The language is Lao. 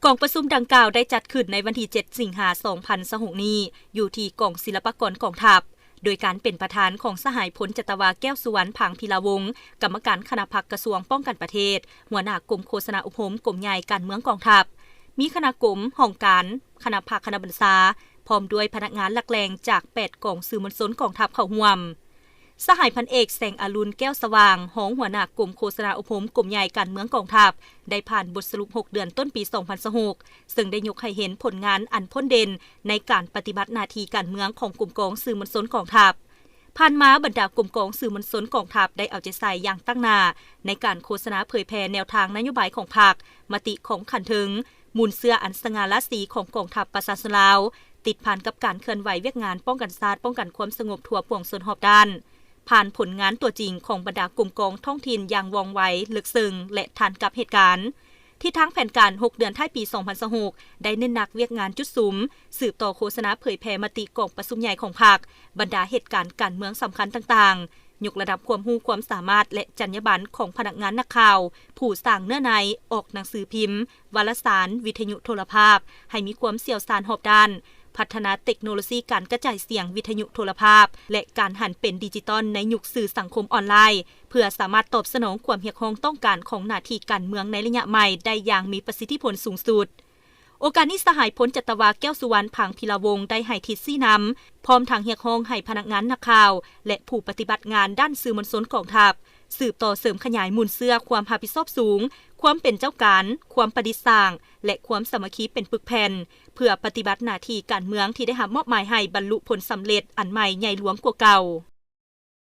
ກອງປະຊຸມດັ່ງກ່າວໄດ້ຈັດຂຶ້ນໃນວັນທີເຈັດ ສິງຫາ ສອງພັນຊາວຫົກນີ້ ຢູ່ທີ່ກອງສິລະປາກອນກອງທັບ ໂດຍການເປັນປະທານຂອງສະຫາຍ ພົນຈັດຕະວາ ແກ້ວສຸວັນ ພາງພິລາວົງ ກຳມະການຄະນະພັກກະຊວງປ້ອງກັນປະເທດ, ຫົວໜ້າກົມໂຄສະນາອົບຮົມກົມໃຫຍ່ການເມືອງກອງທັບ, ມີຄະນະກົມ, ຫ້ອງການ, ຄະນະພັກຄະນະບັນຊາ ພ້ອມດ້ວຍພະນັກງານຫຼັກແຫຼ່ງຈາກແປດກອງສື່ມວນຊົນກອງທັບເຂົ້າຮ່ວມ. ສະຫາຍພັນເອກ ແສງອະລຸນ ແກ້ວສະຫວ່າງ ຮອງຫົວໜ້າກົມໂຄສະນາອົບຮົມກົມໃຫຍ່ການເມືອງກອງທັບ ໄດ້ຜ່ານບົດສະຫຼຸບຫົກເດືອນຕົ້ນປີສອງພັນຊາວຫົກ ເຊິ່ງໄດ້ຍົກໃຫ້ເຫັນຜົນງານອັນພົ້ນເດັ່ນໃນການປະຕິບັດໜ້າທີ່ການເມືອງຂອງກົມກອງສື່ມວນຊົນກອງທັບ. ຜ່ານມາບັນດາກົມກອງສື່ມວນຊົນກອງທັບໄດ້ເອົາໃຈໃສ່ຢ່າງຕັ້ງໜ້າໃນການໂຄສະນາເຜີຍແຜ່ແນວທາງນະໂຍບາຍຂອງພັກ, ມະຕິຂອງຂັ້ນເທິງ, ມູນເຊື້ອອັນສະຫງ່າລາສີຂອງກອງທັບປະຊາຊົນລາວ, ຕິດພັນກັບການເຄື່ອນໄຫວວຽກງານປ້ອງກັນຊາດ, ປ້ອງກັນຄວາມສະຫງົບທົ່ວປວງຊົນຮອບດ້ານ, ຜ່ານຜົນງານຕົວຈິງຂອງບັນດາກົມກອງທ້ອງຖິ່ນຢ່າງວ່ອງໄວ, ເລິກເຊິ່ງ ແລະ ທັນກັບເຫດການ. ທິດທາງແຜນການຫົກເດືອນທ້າຍປີສອງພັນຊາວຫົກ ໄດ້ເນັ້ນໜັກວຽກງານຈຸດສຸມ, ສືບຕໍ່ໂຄສະນາເຜີຍແຜ່ມະຕິກອງປະຊຸມໃຫຍ່ຂອງພັກ, ບັນດາເຫດການການເມືອງສຳຄັນຕ່າງໆ, ຍົກລະດັບຄວາມຮູ້ຄວາມສາມາດ ແລະ ຈັນຍາບັນຂອງພະນັກງານນັກຂ່າວ, ຜູ້ສ້າງເນື້ອໃນ, ອອກໜັງສືພິມ, ວາລະສານ, ວິທະຍຸໂທລະພາບ ໃຫ້ມີຄວາມຊ່ຽວຊານຮອບດ້ານ, ພັດທະນາເຕັກໂນໂລຊີການກະຈາຍສຽງວິທະຍຸໂທລະພາບ ແລະ ການຫັນເປັນດິຈິຕອນໃນຍຸກສື່ສັງຄົມອອນລາຍ ເພື່ອສາມາດຕອບສະໜອງຄວາມຮຽກຮ້ອງຕ້ອງການຂອງໜ້າທີ່ການເມືອງໃນໄລຍະໃໝ່ໄດ້ຢ່າງມີປະສິດທິຜົນສູງສຸດ. ໂອກາດນີ້ ສະຫາຍ ພົນຈັດຕະວາ ແກ້ວສຸວັນ ພາງພິລາວົງ ໄດ້ໃຫ້ທິດຊີ້ນຳ ພ້ອມທັງຮຽກຮ້ອງໃຫ້ພະນັກງານນັກຂ່າວ ແລະ ຜູ້ປະຕິບັດງານດ້ານສື່ມວນຊົນກອງທັບ ສືບຕໍ່ເສີມຂະຫຍາຍມູນເຊື້ອຄວາມຮັບຜິດຊອບສູງ, ຄວາມເປັນເຈົ້າການ, ຄວາມປະດິດສ້າງ ແລະ ຄວາມສາມັກຄີເປັນປຶກແຜ່ນ ເພື່ອປະຕິບັດໜ້າທີ່ການເມືອງທີ່ໄດ້ຮັບມອບໝາຍໃຫ້ບັນລຸຜົນສຳເລັດອັນໃໝ່ໃຫຍ່ຫຼວງກວ່າເກົ່າ.